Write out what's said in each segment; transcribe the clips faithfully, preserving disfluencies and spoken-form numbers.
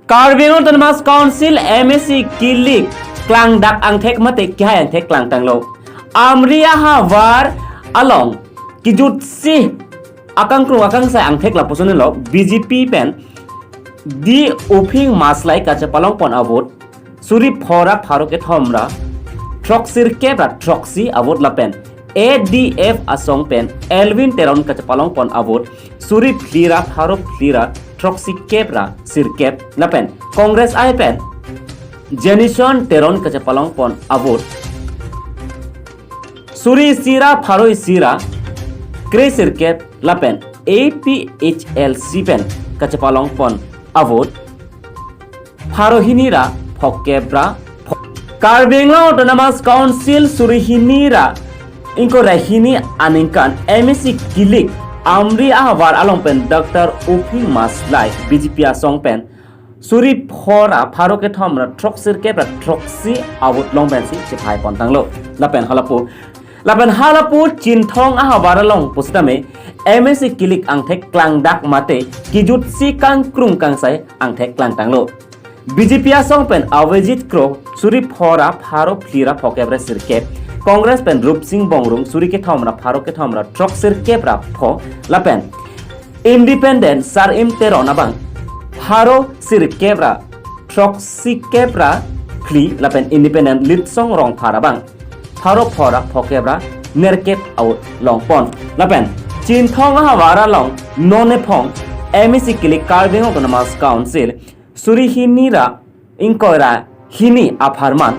Karbi Anglong Autonomous Council M A C kilik klangdak angthek mate kehai angthek klangtanglo. Amri ahavar along kijutsi akangkrung akangsai angthek lapuson lo. B J P pen D Uphing Maslai kachepalongpon avote suri phora pharo kethom ra throksirkep ra throksi avote lapen A D F asong pen Elwin Teron kachepalongpon avote suri phli ra pharo phli ra throksi kep ra sirkep lapen Congress I pen Jenison Teron kachepalongpon avote suri isi ra pharo isi ra kresirkep lapen A P H L C pen kachepalongpon avote pharo hini ra phokep ra pho-, Karbi Anglong Autonomous Council suri hini ra ingkoi ra hini aningkan M A C kilik Amri ahavar along pen Doctor Uphing Maslai B J P asong pen suri phora pharo kethom ra throksirkep ra throksi avote long pensi chephai pontanglo. Lapen halapu lapen halapu Chinthong ahavar along pusitame M A C kilik angthek klangdak mate kijutsi kangkrung kangsai angthek klangtanglo. B J P asong pen Avijit Kro suri phora pharo phli ra phokep ra sirkep, Congress pen Rupsing Bongrung suri kethom ra pharo kethom ra throksirkep ra pho lapen Independent Sarim Teron abang pharo sirkep ra throksi kep ra phli lapen Independent Litsong Rongphar abang pharo phora phokep ra nerkep avote longpon lapen Chinthong ahavar along non ephong M A C kilik Karbi Anglong Autonomous Council suri hini ra ingkoi ra hini apharman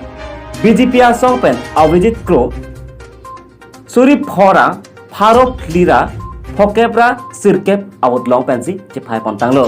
B J P asong pen Avijit Kro suri phora pharo phli ra phokep ra sirkep avote long pensi chephai pontanglo.